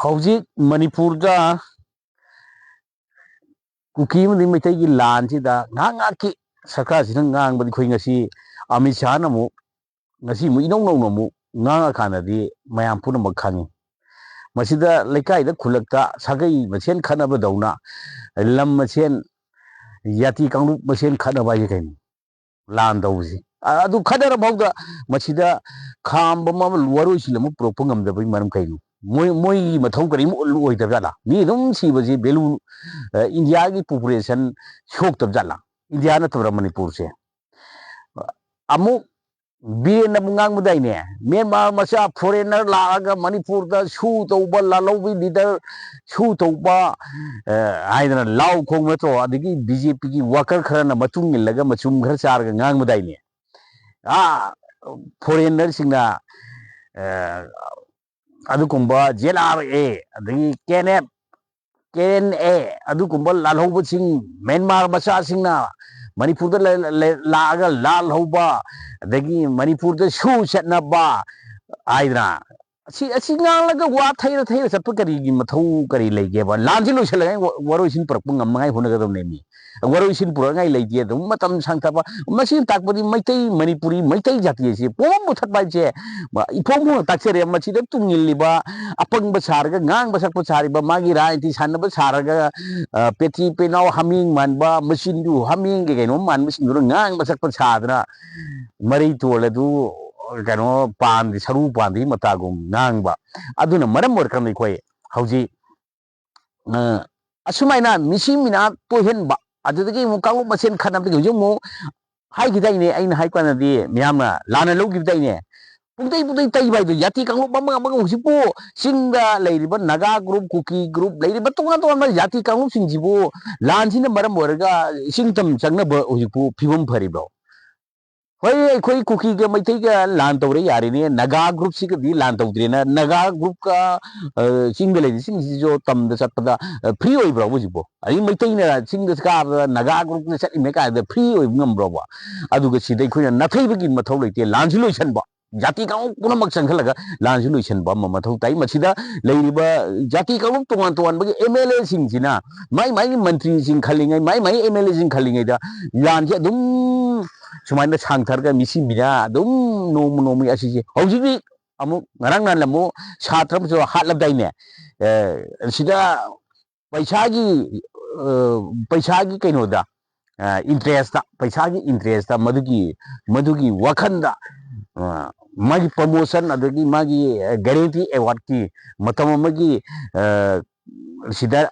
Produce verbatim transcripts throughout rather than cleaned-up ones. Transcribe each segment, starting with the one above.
ꯍꯧꯖꯤꯛ ꯃꯅꯤꯄꯨꯔꯗ ꯀꯨꯀꯤ ꯑꯃꯗꯤ ꯃꯩꯇꯩꯒꯤ ꯂꯥꯟꯁꯤꯗ ꯉꯥꯏꯍꯥꯛ ꯉꯥꯏꯍꯥꯛꯀꯤ ꯁꯔꯀꯥꯔꯁꯤꯅ ꯉꯥꯡꯕꯗꯤ ꯑꯩꯈꯣꯏ ꯉꯁꯤ ꯑꯃꯤꯠ ꯁꯥꯍꯅ ꯑꯃꯨꯛ, ꯉꯁꯤ ꯑꯃꯨꯛ ꯏꯅꯧ ꯅꯧꯅ ꯑꯃꯨꯛ ꯉꯥꯡꯉꯀꯥꯟꯗꯗꯤ ꯃꯌꯥꯝ ꯄꯨꯝꯅꯃꯛ ꯈꯪꯉꯤ꯫ ꯃꯁꯤꯗ ꯂꯩꯀꯥꯏꯗ ꯈꯨꯜꯂꯛꯇ ꯁꯥꯒꯩ ꯃꯁꯦꯟ ꯈꯠꯅꯕꯗꯧꯅ, ꯂꯝ ꯃꯁꯦꯟ ꯖꯥꯇꯤ ꯀꯥꯡꯂꯨꯞ ꯃꯁꯦꯟ ꯈꯠꯅꯕ ꯍꯥꯏꯁꯦ ꯀꯩꯅꯣ? ꯂꯥꯟ ꯇꯧꯕꯁꯤ꯫ ꯑ-, ꯑꯗꯨ ꯈꯠꯅꯔ ꯐꯥꯎꯗ ꯃꯁꯤꯗ ꯈꯥꯝꯕ ꯑꯃ, ꯋꯥꯔꯣꯏꯁꯤꯟ ꯑꯃ ꯄꯨꯔꯛꯄ ꯉꯝꯗꯕꯒꯤ ꯃꯔꯝ ꯀꯩꯅꯣ? ꯃꯣꯏ, ꯃꯣꯏꯒꯤ ꯃꯊꯧ ꯀꯔꯤꯝ ꯑꯣꯏꯗꯕ ꯖꯥꯠꯂꯥ? ꯃꯤ ꯑꯗꯨꯝ ꯁꯤꯕꯁꯤ value, ꯑ, ꯏꯟꯗꯤꯌꯥꯒꯤ population ꯁꯣꯛꯇꯕ ꯖꯥꯠꯂꯥ? ꯏꯟꯗꯤꯌꯥ ꯅꯠꯇꯕ꯭ꯔꯥ ꯃꯅꯤꯄꯨꯔꯁꯦ? ꯑꯃꯨꯛ ꯕꯤꯔꯦꯟꯅ ꯑꯃꯨꯛ ꯉꯥꯡꯕꯗꯥꯏꯅꯦ, ꯃ꯭ꯌꯥꯟꯃꯥꯔ ꯃꯆꯥ foreigner ꯂꯥꯛꯑꯒ ꯃꯅꯤꯄꯨꯔꯗ ꯁꯨ ꯇꯧꯕ, ꯂꯥꯜꯍꯧꯕꯤ leader ꯁꯨ ꯇꯧꯕ, ꯑ, ꯍꯥꯏꯗꯅ ꯂꯥꯎ ꯈꯣꯡ ꯅꯠꯇ꯭ꯔꯣ? ꯑꯗꯒꯤ ꯕꯤ ꯖꯦ ꯄꯤꯒꯤ worker ꯈꯔꯅ ꯃꯇꯨꯡ ꯏꯜꯂꯒ ꯃꯆꯨꯝ ꯈꯔ ꯆꯥꯔꯒ ꯉꯥꯡꯕꯗꯥꯏꯅꯦ꯫ ꯑꯥ, foreignerꯁꯤꯡꯅ, ꯑ, ꯑꯗꯨꯒꯨꯝꯕ ꯖꯦ ꯑꯥꯔ ꯑꯦ, ꯑꯗꯒꯤ K N F, K N A, ꯑꯗꯨꯒꯨꯝꯕ ꯂꯥꯜꯍꯧꯕꯁꯤꯡ, ꯃ꯭ꯌꯥꯟꯃꯥꯔ ꯃꯆꯥꯁꯤꯡꯅ ꯃꯅꯤꯄꯨꯔꯗ ꯂꯩ-, ꯂꯩ-, ꯂꯥꯛꯑꯒ ꯂꯥꯜꯍꯧꯕ, ꯑꯗꯒꯤ ꯃꯅꯤꯄꯨꯔꯗ ꯁꯨ ꯆꯠꯅꯕ ꯍꯥꯏꯗꯅ, ꯑꯁꯤ, ꯑꯁꯤ ꯉꯥꯡꯂꯒ ꯋꯥ ꯊꯩꯔ ꯊꯩꯔ ꯆꯠꯄ ꯀꯔꯤꯒꯤ ꯃꯊꯧ ꯀꯔꯤ ꯂꯩꯒꯦꯕ? ꯂꯥꯟꯁꯤ ꯂꯣꯏꯁꯤꯜꯂꯒ ꯋꯥ-, ꯋꯥꯔꯣꯏꯁꯤꯟ ꯄꯨꯔꯛꯄ ꯉꯝꯅꯉꯥꯏ ꯍꯣꯠꯅꯒꯗꯕꯅꯦ ꯃꯤ꯫ ꯋꯥꯔꯣꯏꯁꯤꯟ ꯄꯨꯔꯛꯅꯉꯥꯏ ꯂꯩꯇꯦ꯫ ꯑꯗꯨꯝ ꯃꯇꯝ ꯁꯥꯡꯊꯕ꯫ ꯃꯁꯤꯅ ꯇꯥꯛꯄꯗꯤ ꯃꯩꯇꯩ, ꯃꯅꯤꯄꯨꯔꯤ, ꯃꯩꯇꯩ ꯖꯥꯇꯤ ꯑꯁꯤ ꯄꯣꯝꯕ ꯃꯨꯊꯠꯄ ꯍꯥꯏꯕꯁꯦ, ꯃ-, ꯏꯐꯣꯡ ꯐꯣꯡꯅ ꯇꯥꯛꯆꯔꯦ꯫ ꯃꯁꯤꯗ ꯇꯨꯡ ꯏꯜꯂꯤꯕ, ꯑꯄꯪꯕ ꯁꯥꯔꯒ, ꯉꯥꯡꯕ ꯁꯛꯄ ꯁꯥꯔꯤꯕ, ꯃꯥꯒꯤ ꯔꯥꯖꯅꯤꯇꯤ ꯁꯥꯟꯅꯕ ꯁꯥꯔꯒ, ꯑ, ꯄꯦꯊꯤ ꯄꯦꯅꯥꯎ ꯍꯥꯃꯦꯡ ꯃꯥꯟꯕ, ꯃꯆꯤꯟꯗꯨ ꯍꯥꯃꯦꯡꯒꯤ ꯀꯩꯅꯣꯝ ꯃꯥꯟꯕꯁꯤꯡꯗꯨꯅ ꯉꯥꯡꯕ ꯁꯛꯄ ꯁꯥꯗꯅ, ꯃꯔꯩ ꯇꯣꯜ ꯑꯗꯨ, ꯀꯩꯅꯣ, ꯄꯥꯟꯗꯤ, ꯁꯔꯨ ꯄꯥꯟꯗꯤ ꯃꯇꯥꯒꯨꯝ ꯉꯥꯡꯕ꯫ ꯑꯗꯨꯅ ꯃꯔꯝ ꯑꯣꯏꯔꯀꯥꯟꯗ ꯑꯩꯈꯣꯏ ꯍꯧꯖꯤꯛ, ꯑ, ꯑꯁꯨꯃꯥꯏꯅ ꯃꯤꯁꯤ ꯃꯤꯅꯥ ꯇꯣꯏꯍꯟꯕ, ꯑꯗꯨꯗꯒꯤ ꯑꯃꯨꯛ ꯀꯥꯡꯂꯨꯞ ꯃꯁꯦꯟ ꯈꯠꯅꯕꯗꯒꯤ ꯍꯧꯖꯤꯛ ꯑꯃꯨꯛ ꯍꯥꯏꯈꯤꯗꯥꯏꯅꯦ, ꯑꯩꯅ ꯍꯥꯏ ꯀꯥꯟꯗꯗꯤ ꯃꯌꯥꯝꯅ ꯂꯥꯟꯅ ꯂꯧꯈꯤꯕꯗꯥꯏꯅꯦ꯫ ꯄꯨꯡꯇꯩ ꯄꯨꯡꯇꯩ ꯇꯩꯕ ꯍꯥꯏꯗꯣ, ꯖꯥꯇꯤ ꯀꯥꯡꯂꯨꯞ ꯑꯃꯒ ꯑꯃꯒ ꯍꯧꯖꯤꯛꯄꯨ ꯆꯤꯡꯗ ꯂꯩꯔꯤꯕ ꯅꯥꯒꯥ group, ꯀꯨꯀꯤ group, ꯂꯩꯔꯤꯕ ꯇꯣꯉꯥꯟ ꯇꯣꯉꯥꯟꯕ ꯖꯥꯇꯤ ꯀꯥꯡꯂꯨꯞꯁꯤꯡꯁꯤꯕꯨ ꯂꯥꯟꯁꯤꯅ ꯃꯔꯝ ꯑꯣꯏꯔꯒ ꯏꯁꯤꯡ ꯇꯝ ꯆꯪꯅꯕ ꯍꯧꯖꯤꯛꯄꯨ ꯐꯤꯕꯝ ꯐꯔꯤꯕ꯭ꯔꯣ? ꯍꯣꯏ, ꯑꯩꯈꯣꯏ ꯀꯨꯀꯤꯒ ꯃꯩꯇꯩꯒ ꯂꯥꯟ ꯇꯧꯔꯦ ꯌꯥꯔꯦꯅꯦ, ꯅꯥꯒꯥ groupꯁꯤꯒꯗꯤ ꯂꯥꯟ ꯇꯧꯗ꯭ꯔꯦꯅ, ꯅꯥꯒꯥ groupꯀ, ꯑ, ꯆꯤꯡꯗ ꯂꯩꯔꯤꯁꯤꯡꯁꯤꯁꯨ ꯇꯝꯗ ꯆꯠꯄꯗ, ꯑ, free ꯑꯣꯏꯕ꯭ꯔꯣ ꯍꯧꯖꯤꯛꯄꯣ? ꯑꯗꯩ ꯃꯩꯇꯩꯅ ꯆꯤꯡꯗ ꯀꯥꯕꯗ ꯅꯥꯒꯥ groupꯅ ꯆꯠꯂꯤꯃꯦ ꯀꯥꯏꯗ free ꯑꯣꯏꯕ ꯉꯝꯕ꯭ꯔꯣꯕ? ꯑꯗꯨꯒ ꯁꯤꯗ ꯑꯩꯈꯣꯏꯅ ꯅꯥꯊꯩꯕꯒꯤ ꯃꯊꯧ ꯂꯩꯇꯦ, ꯂꯥꯟꯁꯨ ꯂꯣꯏꯁꯟꯕ꯫ ꯖꯥꯇꯤ ꯀꯥꯡꯂꯨꯞ ꯄꯨꯝꯅꯃꯛ ꯆꯪꯁꯤꯜꯂꯒ ꯂꯥꯟꯁꯤ ꯂꯣꯏꯁꯤꯟꯕ ꯑꯃ ꯃꯊꯧ ꯇꯥꯏ꯫ ꯃꯁꯤꯗ ꯂꯩꯔꯤꯕ ꯖꯥꯇꯤ ꯀꯥꯡꯂꯨꯞ ꯇꯣꯉꯥꯟ ꯇꯣꯉꯥꯟꯕꯒꯤ ꯑꯦꯝ ꯑꯦꯜ ꯑꯦꯁꯤꯡꯁꯤꯅ ꯃꯥꯏ ꯃꯥꯏꯒꯤ ꯃꯟꯇ꯭ꯔꯤꯁꯤꯡ ꯈꯜꯂꯤꯉꯩ, ꯃꯥꯏ ꯃꯥꯏꯒꯤ ꯑꯦꯝ ꯑꯦꯜ ꯑꯦꯁꯤꯡ ꯈꯜꯂꯤꯉꯩꯗ ꯂꯥꯟꯁꯤ ꯑꯗꯨꯝ ꯁꯨꯃꯥꯏꯅ ꯁꯥꯡꯊꯔꯒ ꯃꯤꯁꯤ ꯃꯤꯅ ꯑꯗꯨꯝ ꯅꯣꯡꯃ ꯅꯣꯡꯃꯒꯤ ꯑꯁꯤꯁꯦ ꯍꯧꯖꯤꯛꯇꯤ ꯑꯃꯨꯛ ꯉꯔꯥꯡ ꯅꯍꯥꯟ ꯑꯃꯨꯛ ꯁꯥꯇ꯭ꯔ ꯑꯃꯁꯨ ꯍꯥꯠꯂꯕꯗꯥꯏꯅꯦ꯫ ꯑꯦ, ꯁꯤꯗ ꯄꯩꯁꯥꯒꯤ, ꯑ, ꯄꯩꯁꯥꯒꯤ ꯀꯩꯅꯣꯗ, ꯑ, ꯏꯟꯇꯔꯦꯁꯇ, ꯄꯩꯁꯥꯒꯤ ꯏꯟꯇꯔꯦꯁꯇ ꯃꯗꯨꯒꯤ, ꯃꯗꯨꯒꯤ ꯋꯥꯈꯜꯗ, ꯑ, ꯃꯥꯒꯤ ꯄ꯭ꯔꯃꯣꯁꯟ ꯑꯗꯒꯤ ꯃꯥꯒꯤ ꯒꯦꯔꯦꯟꯇꯤ ꯑꯦꯋꯥꯔꯗꯀꯤ ꯃꯇꯝ ꯑꯃꯒꯤ, ꯑ, ꯁꯤꯗ,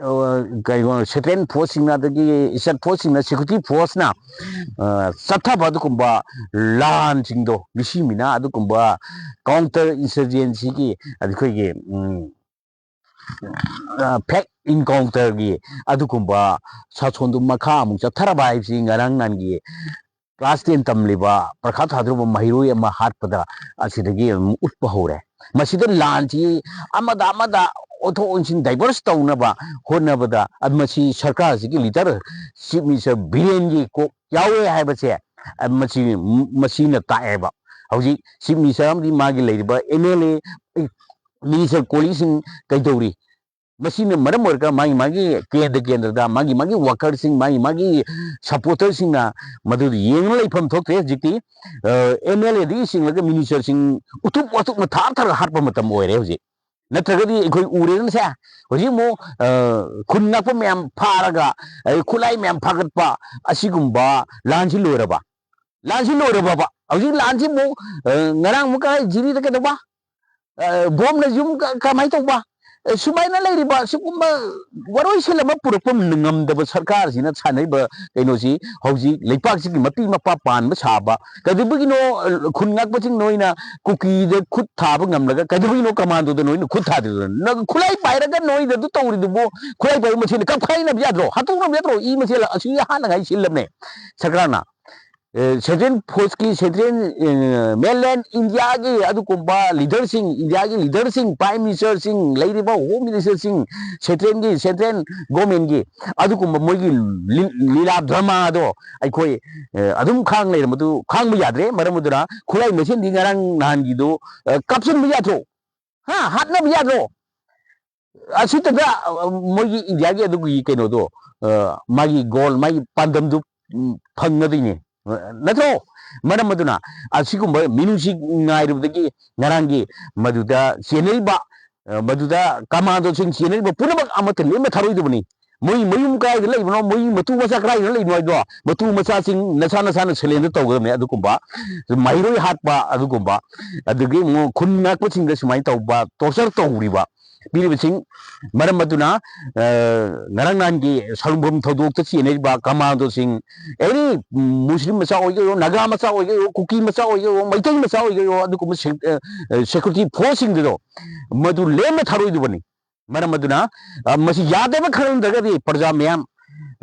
ꯑ, ꯀꯩꯅꯣ, ꯁꯦꯟꯇ꯭ꯔꯦꯜ ꯐꯣꯔꯁꯁꯤꯡꯅ ꯑꯗꯒꯤ ꯏꯁꯇꯦꯠ ꯐꯣꯔꯁꯁꯤꯡꯅ, ꯁꯦꯀ꯭ꯌꯨꯔꯤꯇꯤ ꯐꯣꯔꯁꯅ, ꯑ, ꯆꯠꯊꯕ ꯑꯗꯨꯒꯨꯝꯕ ꯂꯥꯟꯁꯤꯡꯗꯣ, ꯃꯤꯁꯤ ꯃꯤꯅꯥ ꯑꯗꯨꯒꯨꯝꯕ ꯀꯥꯎꯟꯇꯔ ꯏꯟꯁꯔꯖꯦꯟꯁꯤꯒꯤ ꯑꯩꯈꯣꯏꯒꯤ, ꯎꯝ, ꯐꯦꯛ ꯏꯟꯀꯥꯎꯟꯇꯔꯒꯤ ꯑꯗꯨꯒꯨꯝꯕ ꯁꯥꯁꯣꯟꯗꯨ ꯃꯈꯥ ꯑꯃꯨꯛ ꯆꯠꯊꯔꯕ ꯍꯥꯏꯕꯁꯤ ꯉꯔꯥꯡ ꯅꯍꯥꯟꯒꯤ ꯀ꯭ꯂꯥꯁ ꯇꯦꯟ ꯇꯝꯂꯤꯕ, ꯄꯔꯤꯈꯥ ꯊꯥꯗꯧꯔꯤꯕ ꯃꯍꯩꯔꯣꯏ ꯑꯃ ꯍꯥꯠꯄꯗ ꯑꯁꯤꯗꯒꯤ ꯑꯗꯨꯝ ꯎꯠꯄ ꯍꯧꯔꯦ꯫ ꯃꯁꯤꯗ ꯂꯥꯟꯁꯤ ꯑꯃꯗ ꯑꯃꯗ ꯑꯣꯟꯊꯣꯛ ꯑꯣꯟꯁꯤꯟ, ꯗꯥꯏꯚꯔꯁ ꯇꯧꯅꯕ ꯍꯣꯠꯅꯕꯗ, ꯑ, ꯃꯁꯤ ꯁꯔꯀꯥꯔꯁꯤꯒꯤ ꯂꯤꯗꯔ, ꯆꯤꯐ ꯃꯤꯅꯤꯁꯇꯔ ꯕꯤꯔꯦꯟꯒꯤ ꯀꯣꯛ ꯌꯥꯎꯋꯦ ꯍꯥꯏꯕꯁꯦ, ꯑ, ꯃꯁꯤ, ꯃꯁꯤꯅ ꯇꯥꯛꯑꯦꯕ꯫ ꯍꯧꯖꯤꯛ ꯆꯤꯐ ꯃꯤꯅꯤꯁꯇꯔ ꯑꯃꯗꯤ ꯃꯥꯒꯤ ꯂꯩꯔꯤꯕ ꯑꯦꯝ ꯑꯦꯜ ꯑꯦ, ꯃꯤꯅꯤꯁꯇꯔ ꯀꯣꯂꯤꯛꯁꯤꯡ ꯀꯩꯗꯧꯔꯤ? ꯃꯁꯤꯅ ꯃꯔꯝ ꯑꯣꯏꯔꯒ ꯃꯥꯒꯤ ꯃꯥꯒꯤ ꯀꯦꯟꯗ꯭ꯔ ꯀꯦꯟꯗ꯭ꯔꯗ ꯃꯥꯒꯤ ꯃꯥꯒꯤ ꯋꯥꯀꯔꯁꯤꯡ, ꯃꯥꯒꯤ ꯃꯥꯒꯤ ꯁꯄꯣꯔꯇꯔꯁꯤꯡꯅ ꯃꯗꯨꯗ ꯌꯦꯡꯉ ꯂꯩꯐꯝ ꯊꯣꯛꯇ꯭ꯔꯦ꯫ ꯍꯧꯖꯤꯛꯇꯤ ꯑꯦꯝ ꯑꯦꯜ ꯑꯦꯗꯒꯤ ꯆꯤꯡꯂꯒ ꯃꯤꯅꯤꯁꯇꯔꯁꯤꯡ ꯎꯇꯨꯞ ꯋꯥꯇꯨꯞꯅ ꯊꯥꯔ ꯊꯥꯔꯒ ꯍꯥꯠꯄ ꯃꯇꯝ ꯑꯣꯏꯔꯦ ꯍꯧꯖꯤꯛ꯫ ꯅꯠꯇ꯭ꯔꯒꯗꯤ ꯑꯩꯈꯣꯏ ꯎꯔꯦꯗꯅꯁꯦ, ꯍꯧꯖꯤꯛ ꯑꯃꯨꯛ, ꯑ, ꯈꯨꯟ ꯉꯥꯛꯄ ꯃꯌꯥꯝ ꯐꯥꯔꯒ, ꯑꯗꯩ ꯈꯨꯠꯂꯥꯏ ꯃꯌꯥꯝ ꯐꯥꯒꯠꯄ, ꯑꯁꯤꯒꯨꯝꯕ ꯂꯥꯟꯁꯤ ꯂꯣꯏꯔꯕ? ꯂꯥꯟꯁꯤ ꯂꯣꯏꯔꯕꯕ? ꯍꯧꯖꯤꯛ ꯂꯥꯟꯁꯤ ꯑꯃꯨꯛ, ꯑ, ꯉꯔꯥꯡ ꯑꯃꯨꯛ ꯀꯔꯥꯏ ꯖꯤꯔꯤꯗ ꯀꯩꯗꯧꯕ? ꯑ, ꯕꯣꯝꯅ ꯌꯨꯝ ꯀ-, ꯀꯃꯥꯏꯅ ꯇꯧꯕ? ꯑ, ꯁꯨꯃꯥꯏꯅ ꯂꯩꯔꯤꯕ ꯁꯤꯒꯨꯝꯕ ꯋꯥꯔꯣꯏꯁꯤꯟ ꯑꯃ ꯄꯨꯔꯛꯄ ꯉꯝꯗꯕ ꯁꯔꯀꯥꯔꯁꯤꯅ ꯁꯥꯟꯅꯔꯤꯕ ꯀꯩꯅꯣꯁꯤ ꯍꯧꯖꯤꯛ ꯂꯩꯄꯥꯛꯁꯤꯒꯤ ꯃꯄꯤ ꯃꯄꯥ ꯄꯥꯟꯕ ꯁꯥꯕ, ꯀꯩꯗꯧꯕꯒꯤꯅꯣ, ꯑ, ꯈꯨꯟ ꯉꯥꯛꯄꯁꯤꯡ ꯅꯣꯏꯅ ꯀꯨꯀꯤꯗ ꯈꯨꯠ ꯊꯥꯕ ꯉꯝꯂꯒ ꯀꯩꯗꯧꯕꯒꯤꯅꯣ ꯀꯃꯥꯟꯗꯣꯗ ꯅꯣꯏꯅ ꯈꯨꯠ ꯊꯥꯗ꯭ꯔꯤꯗꯨꯅ? ꯅꯪ ꯈꯨꯠꯂꯥꯏ ꯄꯥꯏꯔꯒ ꯅꯣꯏꯗ ꯑꯗꯨ ꯇꯧꯔꯤꯗꯨꯕꯨ ꯈꯨꯠꯂꯥꯏ ꯄꯥꯏꯕ ꯃꯁꯦꯟꯗ ꯀꯞꯈꯥꯏꯅꯕ ꯌꯥꯗ꯭ꯔꯣ? ꯍꯥꯠꯇꯣꯛꯅꯕ ꯌꯥꯗ꯭ꯔꯣ? ꯏ ꯃꯁꯦꯜ ꯑꯁꯤ ꯍꯥꯠꯅꯉꯥꯏ ꯁꯤꯜꯂꯕꯅꯦ ꯁꯔꯀꯥꯔꯅ꯫ ꯁꯦꯟꯇ꯭ꯔꯦꯜ ꯐꯣꯔꯁꯀꯤ, ꯁꯦꯟꯇ꯭ꯔꯦꯜ, ꯃꯦꯟꯂꯦꯟ ꯏꯟꯗꯤꯌꯥꯒꯤ ꯑꯗꯨꯒꯨꯝꯕ ꯂꯤꯗꯔꯁꯤꯡ, ꯏꯟꯗꯤꯌꯥꯒꯤ ꯂꯤꯗꯔꯁꯤꯡ, ꯄ꯭ꯔꯥꯏꯝ ꯃꯤꯅꯤꯁꯇꯔꯁꯤꯡ, ꯂꯩꯔꯤꯕ ꯍꯣꯝ ꯃꯤꯅꯤꯁꯇꯔꯁꯤꯡ, ꯁꯦꯟꯇ꯭ꯔꯦꯜꯒꯤ, ꯁꯦꯟꯇ꯭ꯔꯦꯜ ꯒꯣꯔꯃꯦꯟꯒꯤ ꯑꯗꯨꯒꯨꯝꯕ ꯃꯣꯏꯒꯤ ꯂꯤ-, ꯂꯤꯂꯥ ꯗ꯭ꯔꯃꯥꯗꯣ ꯑꯩꯈꯣꯏ, ꯑ, ꯑꯗꯨꯝ ꯈꯥꯡ ꯂꯩꯔꯝꯕꯗꯨ ꯈꯥꯡꯕ ꯌꯥꯗ꯭ꯔꯦ꯫ ꯃꯔꯝ ꯑꯗꯨꯅ ꯈꯨꯠꯂꯥꯏ ꯃꯁꯦꯟꯗꯤ ꯉꯔꯥꯡ ꯅꯍꯥꯟꯒꯤꯗꯨ, ꯑ, ꯀꯥꯞꯁꯤꯟꯕ ꯌꯥꯗ꯭ꯔꯣ? ꯍꯥ? ꯍꯥꯠꯅꯕ ꯌꯥꯗ꯭ꯔꯣ? ꯑꯁꯤꯇꯗ, ꯑ, ꯃꯣꯏꯒꯤ ꯏꯟꯗꯤꯌꯥꯒꯤ ꯑꯗꯨꯒꯤ ꯀꯩꯅꯣꯗꯣ, ꯑ, ꯃꯥꯒꯤ ꯒꯣꯜ, ꯃꯥꯒꯤ ꯄꯥꯟꯗꯝꯗꯨ, ꯎꯝ, ꯐꯪꯒꯗꯣꯏꯅꯦ꯫ ꯅꯠꯇ꯭ꯔꯣ? ꯃꯔꯝ ꯑꯗꯨꯅ ꯑꯁꯤꯒꯨꯝꯕ ꯃꯤꯅꯨꯡꯁꯤ ꯉꯥꯏꯔꯨꯕꯗꯒꯤ ꯉꯔꯥꯡꯒꯤ ꯃꯗꯨꯗ ꯆꯦꯟꯅꯔꯤꯕ, ꯑ, ꯃꯗꯨꯗ ꯀꯃꯥꯟꯗꯣꯁꯤꯡ ꯆꯦꯟꯅꯔꯤꯕ ꯄꯨꯝꯅꯃꯛ ꯑꯃꯠꯇ ꯂꯦꯝꯅ ꯊꯥꯔꯣꯏꯗꯕꯅꯤ꯫ ꯃꯣꯏ ꯃꯌꯨꯝ ꯀꯗꯥꯏꯗ ꯂꯩꯕꯅꯣ, ꯃꯣꯏ ꯃꯇꯨ ꯃꯆꯥ ꯀꯗꯥꯏꯗ ꯂꯩꯕꯅꯣ ꯍꯥꯏꯗꯣ, ꯃꯇꯨ ꯃꯆꯥꯁꯤꯡ ꯅꯁꯥ ꯅꯁꯥꯅ ꯁꯦꯂꯦꯟꯗꯔ ꯇꯧꯒꯗꯕꯅꯤ꯫ ꯑꯗꯨꯒꯨꯝꯕ ꯃꯍꯩꯔꯣꯏ ꯍꯥꯠꯄ, ꯑꯗꯨꯒꯨꯝꯕ, ꯑꯗꯒꯤ ꯑꯃꯨꯛ ꯈꯨꯟ ꯉꯥꯛꯄꯁꯤꯡꯗ ꯁꯨꯃꯥꯏꯅ ꯇꯧꯕ, ꯇꯣꯔꯆꯔ ꯇꯧꯔꯤꯕ, ꯄꯤꯔꯤꯕꯁꯤꯡ, ꯃꯔꯝ ꯑꯗꯨꯅ, ꯑ, ꯉꯔꯥꯡ ꯅꯍꯥꯟꯒꯤ ꯁꯥꯎꯂꯨꯡꯕꯝ ꯊꯧꯗꯣꯛꯇ ꯆꯦꯟꯅꯔꯤꯕ ꯀꯃꯥꯟꯗꯣꯁꯤꯡ, ꯑꯦꯅꯤ ꯃꯨꯁꯂꯤꯝ ꯃꯆꯥ ꯑꯣꯏꯒꯦꯔꯣ, ꯅꯥꯒꯥ ꯃꯆꯥ ꯑꯣꯏꯒꯦꯔꯣ, ꯀꯨꯀꯤ ꯃꯆꯥ ꯑꯣꯏꯒꯦꯔꯣ, ꯃꯩꯇꯩ ꯃꯆꯥ ꯑꯣꯏꯒꯦꯔꯣ, ꯑꯗꯨꯒꯨꯝꯕ ꯁꯦ-, ꯑ, ꯑ, ꯁꯦꯀ꯭ꯌꯨꯔꯤꯇꯤ ꯐꯣꯔꯁꯁꯤꯡꯗꯨꯗꯣ ꯃꯗꯨ ꯂꯦꯝꯅ ꯊꯥꯔꯣꯏꯗꯕꯅꯤ꯫ ꯃꯔꯝ ꯑꯗꯨꯅ, ꯑ, ꯃꯁꯤ ꯌꯥꯗꯕ ꯈꯪꯂꯝꯗ꯭ꯔꯒꯗꯤ ꯄ꯭ꯔꯖꯥ ꯃꯌꯥꯝ,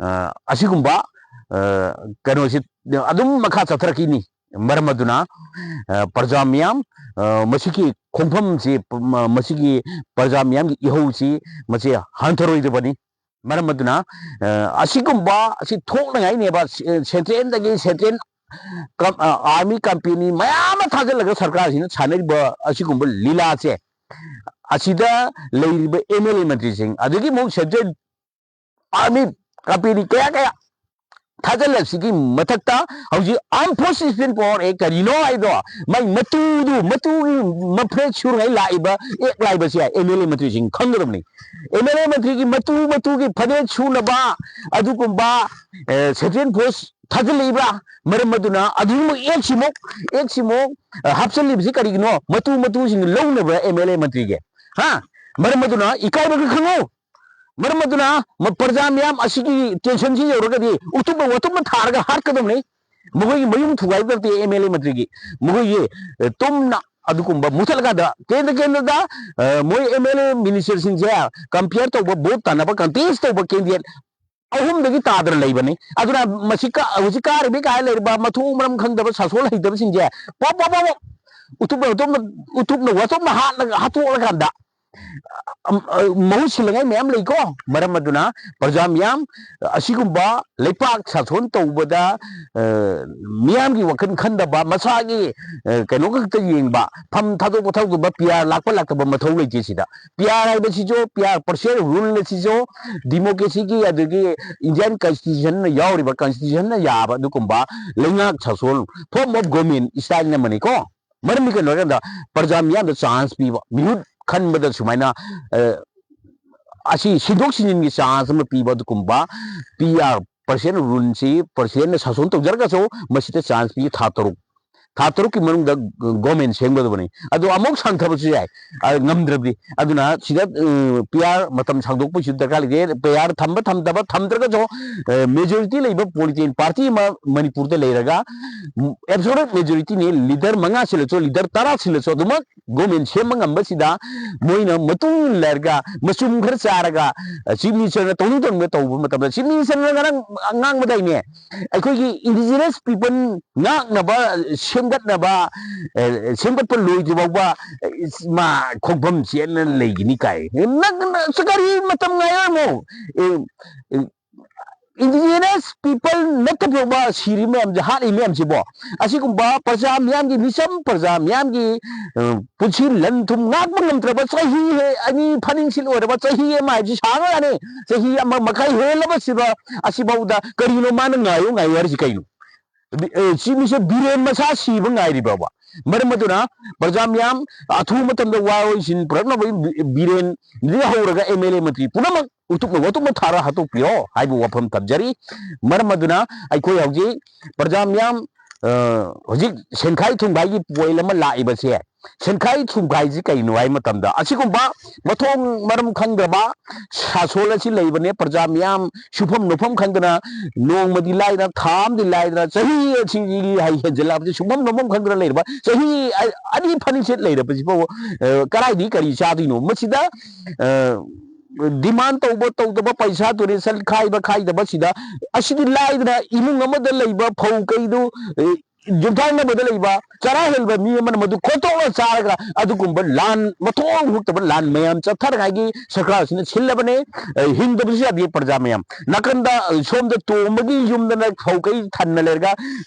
ꯑ, ꯑꯁꯤꯒꯨꯝꯕ, ꯑ, ꯀꯩꯅꯣꯁꯤ ꯑꯗꯨꯝ ꯃꯈꯥ ꯆꯠꯊꯔꯛꯈꯤꯅꯤ꯫ ꯃꯔꯝ ꯑꯗꯨꯅ, ꯑ, ꯄ꯭ꯔꯖꯥ ꯃꯤꯌꯥꯝ, ꯑ, ꯃꯁꯤꯒꯤ ꯈꯣꯡꯐꯝꯁꯤ, ꯃ-, ꯃꯁꯤꯒꯤ ꯄ꯭ꯔꯖꯥ ꯃꯤꯌꯥꯝꯒꯤ ꯏꯍꯧꯁꯤ ꯃꯁꯤ ꯍꯟꯊꯔꯣꯏꯗꯕꯅꯤ꯫ ꯃꯔꯝ ꯑꯗꯨꯅ, ꯑ, ꯑꯁꯤꯒꯨꯝꯕ ꯑꯁꯤ ꯊꯣꯛꯅꯉꯥꯏꯅꯦꯕ, ꯁꯦ-, ꯁꯦꯟꯇ꯭ꯔꯦꯜꯗꯒꯤ, ꯁꯦꯟꯇ꯭ꯔꯦꯜ ꯀꯝ-, ꯑ, ꯑꯥꯔꯃꯤ ꯀꯝꯄꯦꯅꯤ ꯃꯌꯥꯝ ꯑꯃ ꯊꯥꯖꯤꯜꯂꯒ ꯁꯔꯀꯥꯔꯁꯤꯅ ꯁꯥꯟꯅꯔꯤꯕ ꯑꯁꯤꯒꯨꯝꯕ ꯂꯤꯂꯥꯁꯦ, ꯑꯁꯤꯗ ꯂꯩꯔꯤꯕ ꯑꯦꯝ ꯑꯦꯜ ꯑꯦ ꯃꯟꯇ꯭ꯔꯤꯁꯤꯡ, ꯑꯗꯒꯤ ꯑꯃꯨꯛ ꯁꯦꯟꯇ꯭ꯔꯦꯜ ꯑꯥꯔꯃꯤ ꯀꯝꯄꯦꯅꯤ ꯀꯌꯥ ꯀꯌꯥ ꯊꯥꯖꯤꯜꯂꯛꯁꯤꯒꯤ ꯃꯊꯛꯇ ꯍꯧꯖꯤꯛ armed force discipline power act ꯀꯔꯤꯅꯣ ꯍꯥꯏꯗꯣ, ꯃꯥꯏ ꯃꯇꯨꯗꯨ, ꯃꯇꯨꯒꯤ ꯃꯐ꯭ꯔꯦꯠ ꯁꯨꯔꯉꯩ ꯂꯥꯛꯏꯕ ꯑꯦꯛ ꯂꯥꯏꯕꯁꯦ ꯑꯦꯝ ꯑꯦꯜ ꯑꯦ ꯃꯟꯇ꯭ꯔꯤꯁꯤꯡ ꯈꯪꯒꯗꯕꯅꯤ꯫ ꯑꯦꯝ ꯑꯦꯜ ꯑꯦ ꯃꯟꯇ꯭ꯔꯤꯒꯤ ꯃꯇꯨ, ꯃꯇꯨꯒꯤ ꯐꯅꯦꯛ ꯁꯨꯅꯕ ꯑꯗꯨꯒꯨꯝꯕ, ꯑꯦ, ꯁꯦꯟꯇ꯭ꯔꯦꯜ ꯐꯣꯔꯁ ꯊꯥꯖꯤꯜꯂꯛꯏꯕ꯭ꯔꯥ? ꯃꯔꯝ ꯑꯗꯨꯅ ꯑꯗꯨꯒꯨꯝꯕ ꯑꯦꯛꯁꯤꯃꯨꯛ, ꯑꯦꯛꯁꯤꯃꯨꯛ, ꯑ, ꯍꯥꯞꯆꯤꯜꯂꯤꯕꯁꯤ ꯀꯔꯤꯒꯤꯅꯣ? ꯃꯇꯨ, ꯃꯇꯨꯁꯤꯡ ꯂꯧꯅꯕ꯭ꯔꯥ ꯑꯦꯝ ꯑꯦꯜ ꯑꯦ ꯃꯟꯇ꯭ꯔꯤꯒꯤ? ꯍꯥ? ꯃꯔꯝ ꯑꯗꯨꯅ ꯏꯀꯥꯏꯕꯒ ꯈꯪꯉꯨ꯫ ꯃꯔꯝ ꯑꯗꯨꯅ ꯃ-, ꯄ꯭ꯔꯖꯥ ꯃꯤꯌꯥꯝ ꯑꯁꯤꯒꯤ ꯇꯦꯟꯁꯟꯁꯤ ꯌꯧꯔꯒꯗꯤ ꯎꯇꯨꯞꯅ ꯋꯥꯇꯨꯞꯅ ꯊꯥꯔꯒ ꯍꯥꯠꯀꯗꯕꯅꯤ꯫ ꯃꯈꯣꯏꯒꯤ ꯃꯌꯨꯝ ꯊꯨꯒꯥꯏꯕ ꯅꯠꯇꯦ ꯑꯦꯝ ꯑꯦꯜ ꯑꯦ ꯃꯟꯇ꯭ꯔꯤꯒꯤ꯫ ꯃꯈꯣꯏꯒꯤ, ꯑꯦ, ꯇꯨꯝꯅ ꯑꯗꯨꯒꯨꯝꯕ ꯃꯨꯊꯠꯂꯀꯥꯟꯗ ꯀꯦꯟꯗ꯭ꯔ ꯀꯦꯟꯗ꯭ꯔꯗ, ꯑ, ꯃꯣꯏ ꯑꯦꯝ ꯑꯦꯜ ꯑꯦ ꯃꯤꯅꯤꯁꯇꯔꯁꯤꯡꯁꯦ ꯀꯝꯄꯤꯌꯔ ꯇꯧꯕ, ꯚꯣꯠ ꯇꯥꯟꯅꯕ, ꯀꯟꯇꯦꯁ ꯇꯧꯕ ꯀꯦꯟꯗꯤꯗꯦꯠ ꯑꯍꯨꯝꯗꯒꯤ ꯇꯥꯗꯅ ꯂꯩꯕꯅꯤ꯫ ꯑꯗꯨꯅ ꯃꯁꯤ ꯀ-, ꯍꯧꯖꯤꯛ ꯀꯥꯔꯤꯕ ꯀꯥꯏ ꯂꯩꯔꯤꯕ ꯃꯊꯣꯡ ꯃꯔꯝ ꯈꯪꯗꯕ ꯁꯥꯁꯣꯜ ꯍꯩꯇꯕꯁꯤꯡꯁꯦ ꯄꯣꯞ ꯄꯣꯞ ꯄꯣꯞ ꯄꯣꯞ ꯎꯇꯨꯞꯅ ꯎꯇꯨꯞꯅ ꯎꯇꯨꯞꯅ ꯋꯥꯇꯨꯞꯅ ꯍꯥꯠꯂꯒ ꯍꯥꯠꯇꯣꯛꯂꯀꯥꯟꯗ, ꯑꯝ, ꯑ, ꯃꯍꯨꯠ ꯁꯤꯜꯂꯉꯥꯏ ꯃꯌꯥꯝ ꯂꯩꯀꯣ꯫ ꯃꯔꯝ ꯑꯗꯨꯅ ꯄ꯭ꯔꯖꯥ ꯃꯤꯌꯥꯝ ꯑꯁꯤꯒꯨꯝꯕ ꯂꯩꯄꯥꯛ ꯁꯥꯁꯣꯟ ꯇꯧꯕꯗ, ꯑ, ꯃꯤꯌꯥꯝꯒꯤ ꯋꯥꯈꯜ ꯈꯟꯗꯕ, ꯃꯁꯥꯒꯤ, ꯑ, ꯀꯩꯅꯣ ꯈꯛꯇ ꯌꯦꯡꯕ, ꯐꯝ ꯊꯥꯗꯣꯛꯄ ꯊꯥꯗꯣꯛꯇꯕ, ꯄꯤ ꯑꯥꯔ ꯂꯥꯛꯄ ꯂꯥꯛꯇꯕ ꯃꯊꯧ ꯂꯩꯇꯦ ꯁꯤꯗ꯫ ꯄꯤ ꯑꯥꯔ ꯍꯥꯏꯕꯁꯤꯁꯨ, ꯄꯤ ꯑꯥꯔ ꯄꯥꯔꯁꯤꯌꯦꯜ ꯔꯨꯜ ꯑꯁꯤꯁꯨ ꯗꯤꯃꯣꯀ꯭ꯔꯦꯁꯤꯒꯤ, ꯑꯗꯒꯤ ꯏꯟꯗꯤꯌꯥꯟ ꯀꯟꯁꯇꯤꯇ꯭ꯌꯨꯁꯟꯅ ꯌꯥꯎꯔꯤꯕ, ꯀꯟꯁꯇꯤꯇ꯭ꯌꯨꯁꯟꯅ ꯌꯥꯕ ꯑꯗꯨꯒꯨꯝꯕ ꯂꯩꯉꯥꯛ ꯁꯥꯁꯣꯟ, ꯐꯣꯔꯝ ꯑꯣꯐ ꯒꯣꯔꯃꯦꯟ ꯏꯁꯇꯥꯏꯜ ꯑꯃꯅꯤꯀꯣ꯫ ꯃꯔꯝꯗꯤ ꯀꯩꯅꯣ ꯍꯥꯏꯀꯥꯟꯗ ꯄ꯭ꯔꯖꯥ ꯃꯤꯌꯥꯝꯗ ꯆꯥꯟꯁ ꯄꯤꯕ, ꯃꯤꯍꯨꯠ ꯈꯟꯕꯗ ꯁꯨꯃꯥꯏꯅ, ꯑ, ꯑꯁꯤ ꯁꯤꯟꯗꯣꯛ ꯁꯤꯟꯖꯤꯟꯒꯤ ꯆꯥꯟꯁ ꯑꯃ ꯄꯤꯕ ꯑꯗꯨꯒꯨꯝꯕ ꯄꯤ ꯑꯥꯔ ꯄꯥꯔꯁꯤꯌꯦꯜ ꯔꯨꯜꯁꯤ ꯄꯥꯔꯁꯤꯌꯦꯜꯅ ꯁꯥꯁꯣꯟ ꯇꯧꯖꯔꯒꯁꯨ ꯃꯁꯤꯗ ꯆꯥꯟꯁ ꯄꯤ ꯊꯥ ꯇꯔꯨꯛ꯫ ꯊꯥ ꯇꯔꯨꯛꯀꯤ ꯃꯅꯨꯡꯗ ꯒꯣꯔꯃꯦꯟ ꯁꯦꯝꯒꯗꯕꯅꯤ꯫ ꯑꯗꯣ ꯑꯃꯨꯛ ꯁꯥꯡꯊꯕꯁꯨ ꯌꯥꯏ, ꯑ, ꯉꯝꯗ꯭ꯔꯕꯗꯤ꯫ ꯑꯗꯨꯅ ꯁꯤꯗ, ꯎꯝ, ꯄꯤ ꯑꯥꯔ ꯃꯇꯝ ꯁꯥꯡꯗꯣꯛꯄꯒꯤꯁꯨ ꯗꯔꯀꯥꯔ ꯂꯩꯇꯦ꯫ ꯄꯤ ꯑꯥꯔ ꯊꯝꯕ ꯊꯝꯗꯕ ꯊꯝꯗ꯭ꯔꯒꯁꯨ, ꯑ, ꯃꯦꯖꯣꯔꯤꯇꯤ ꯂꯩꯕ ꯄꯣꯂꯤꯇꯤꯀꯦꯜ ꯄꯥꯔꯇꯤ ꯑꯃ ꯃꯅꯤꯄꯨꯔꯗ ꯂꯩꯔꯒ, ꯎꯝ, ꯑꯦꯕꯁꯣꯂꯨꯠ ꯃꯦꯖꯣꯔꯤꯇꯤꯅꯤ, ꯂꯤꯗꯔ ꯃꯉꯥ ꯁꯤꯜꯂꯁꯨ, ꯂꯤꯗꯔ ꯇꯔꯥ ꯁꯤꯜꯂꯁꯨ, ꯑꯗꯨꯃꯛ ꯒꯣꯔꯃꯦꯟ ꯁꯦꯝꯕ ꯉꯝꯕꯁꯤꯗ ꯃꯣꯏꯅ ꯃꯇꯨꯡ ꯏꯜꯂꯒ ꯃꯆꯨꯝ ꯈꯔ ꯆꯥꯔꯒ, ꯑ, ꯆꯤꯐ ꯃꯤꯅꯤꯁꯇꯔꯅ ꯇꯧꯅꯤꯡ ꯇꯧꯅꯤꯡꯕ ꯇꯧꯕ ꯃꯇꯝꯗ, ꯆꯤꯐ ꯃꯤꯅꯤꯁꯇꯔꯅ ꯉꯔꯥꯡ ꯉꯥꯡꯕꯗꯥꯏꯅꯦ, ꯑꯩꯈꯣꯏꯒꯤ ꯏꯟꯗꯤꯖꯤꯅꯁ ꯄꯤꯄꯜ ꯉꯥꯛꯅꯕ, ꯁꯦꯝꯒꯠꯅꯕ, ꯑꯦ, ꯁꯦꯝꯒꯠꯄ ꯂꯣꯏꯗ꯭ꯔꯤ ꯐꯥꯎꯕ, ꯑꯦ, ꯃꯥ ꯈꯣꯡꯐꯝ ꯆꯦꯠꯅ ꯂꯩꯒꯅꯤ ꯀꯥꯏ꯫ ꯅꯪ, ꯅꯪ ꯀꯔꯤ ꯃꯇꯝ ꯉꯥꯏꯔꯝꯃꯣ? ꯑꯦ, ꯑꯦ, ꯏꯟꯗꯤꯖꯤꯅꯁ ꯄꯤꯄꯜ ꯅꯠꯇꯕ ꯐꯥꯎꯕ ꯁꯤꯔꯤ ꯃꯌꯥꯝꯁꯦ, ꯍꯥꯠꯂꯤ ꯃꯌꯥꯝꯁꯤꯕꯣ, ꯑꯁꯤꯒꯨꯝꯕ ꯄ꯭ꯔꯖꯥ ꯃꯤꯌꯥꯝꯒꯤ ꯃꯤꯆꯝ, ꯄ꯭ꯔꯖꯥ ꯃꯤꯌꯥꯝꯒꯤ, ꯑ, ꯄꯨꯟꯁꯤ ꯂꯟ ꯊꯨꯝ ꯉꯥꯛꯄ ꯉꯝꯗ꯭ꯔꯕ ꯆꯍꯤ ꯍꯦ-, ꯑꯅꯤ ꯐꯥꯅꯤꯡꯁꯤꯠ ꯑꯣꯏꯔꯕ ꯆꯍꯤ ꯑꯃ ꯍꯥꯏꯕꯁꯤ ꯁꯥꯡꯉꯒꯅꯤ, ꯆꯍꯤ ꯑꯃ ꯃꯈꯥꯏ ꯍꯦꯜꯂꯕꯁꯤꯗ ꯑꯁꯤꯐꯥꯎꯗ ꯀꯔꯤꯅꯣ ꯃꯥꯅ ꯉꯥꯏꯌꯨ ꯉꯥꯏꯌꯨ ꯍꯥꯏꯔꯤꯁꯤ ꯀꯩꯅꯣ? ꯕꯤ-, ꯑꯦ, ꯁꯤ ꯃꯤꯁꯦ ꯕꯤꯔꯦꯟ ꯃꯁꯥ ꯁꯤꯕ ꯉꯥꯏꯔꯤꯕ꯭ꯔꯕ? ꯃꯔꯝ ꯑꯗꯨꯅ ꯄ꯭ꯔꯖꯥ ꯃꯤꯌꯥꯝ ꯑꯊꯨꯕ ꯃꯇꯝꯗ ꯋꯥꯔꯣꯏꯁꯤꯟ ꯄꯨꯔꯛꯅꯕ ꯕꯤ-, ꯕꯤꯔꯦꯟꯗꯒꯤ ꯍꯧꯔꯒ ꯑꯦꯝ ꯑꯦꯜ ꯑꯦ ꯃꯟꯇ꯭ꯔꯤ ꯄꯨꯝꯅꯃꯛ ꯎꯇꯨꯞꯅ ꯋꯥꯇꯨꯞꯅ ꯊꯥꯔ ꯍꯥꯠꯇꯣꯛꯄꯤꯔꯣ ꯍꯥꯏꯕ ꯋꯥꯐꯝ ꯊꯝꯖꯔꯤ꯫ ꯃꯔꯝ ꯑꯗꯨꯅ ꯑꯩꯈꯣꯏ ꯍꯧꯖꯤꯛ ꯄ꯭ꯔꯖꯥ ꯃꯤꯌꯥꯝ, ꯑ, ꯍꯧꯖꯤꯛ ꯁꯦꯟꯈꯥꯏ ꯊꯨꯝꯈꯥꯏꯒꯤ ꯄꯣꯏꯜ ꯑꯃ ꯂꯥꯛꯏꯕꯁꯦ, ꯁꯦꯟꯈꯥꯏ ꯊꯨꯝꯈꯥꯏꯁꯤ ꯀꯩꯅꯣ ꯍꯥꯏ ꯃꯇꯝꯗ, ꯑꯁꯤꯒꯨꯝꯕ ꯃꯊꯣꯡ ꯃꯔꯝ ꯈꯪꯗ꯭ꯔꯕ ꯁꯥꯁꯣꯜ ꯑꯁꯤ ꯂꯩꯕꯅꯦ꯫ ꯄ꯭ꯔꯖꯥ ꯃꯤꯌꯥꯝ ꯁꯨꯐꯝ ꯅꯣꯐꯝ ꯈꯪꯗꯅ, ꯅꯣꯡꯃꯗꯤ ꯂꯥꯏꯗꯅ, ꯊꯥ ꯑꯃꯗꯤ ꯂꯥꯏꯗꯅ, ꯆꯍꯤ ꯑꯁꯤꯒꯤ ꯍꯩ ꯍꯦꯟꯖꯜꯂꯛꯑꯕꯁꯤ ꯁꯨꯐꯝ ꯅꯣꯐꯝ ꯈꯪꯗꯅ ꯂꯩꯔꯕ, ꯆꯍꯤ ꯑ-, ꯑꯅꯤ ꯐꯥꯅꯤꯡꯆꯤꯠ ꯂꯩꯔꯕꯁꯤꯐꯥꯎ, ꯑ, ꯀꯗꯥꯏꯗꯒꯤ ꯀꯔꯤ ꯆꯥꯗꯣꯏꯅꯣ? ꯃꯁꯤꯗ, ꯑ, demand ꯇꯧꯕ ꯇꯧꯗꯕ, ꯄꯩꯁꯥ donation ꯈꯥꯏꯕ ꯈꯥꯏꯗꯕ, ꯁꯤꯗ ꯑꯁꯤꯗꯤ ꯂꯥꯏꯗꯅ ꯏꯃꯨꯡ ꯑꯃꯗ ꯂꯩꯕ ꯐꯧ ꯀꯩꯗꯨ, ꯑꯦ, ꯌꯨꯝꯊꯪꯅꯕꯗ ꯂꯩꯕ ꯆꯔꯥ ꯍꯦꯟꯕ ꯃꯤ ꯑꯃꯅ ꯃꯗꯨ ꯈꯣꯠꯇꯣꯛꯂ ꯆꯥꯔꯒ ꯑꯗꯨꯒꯨꯝꯕ ꯂꯥꯟ, ꯃꯊꯣꯡ ꯍꯨꯛꯇꯕ ꯂꯥꯟ ꯃꯌꯥꯝ ꯆꯠꯊꯅꯉꯥꯏꯒꯤ ꯁꯔꯀꯥꯔꯁꯤꯅ ꯁꯤꯜꯂꯕꯅꯦ꯫ ꯑꯦ, ꯍꯤꯡꯗꯕꯁꯨ ꯌꯥꯗꯦ ꯄ꯭ꯔꯖꯥ ꯃꯌꯥꯝ꯫ ꯅꯥꯀꯟꯗ, ꯑꯦ, ꯁꯣꯝꯗ ꯇꯣꯝꯕꯒꯤ ꯌꯨꯝꯗꯅ ꯐꯧ ꯀꯩ ꯊꯟꯅ ꯂꯩꯔꯒ,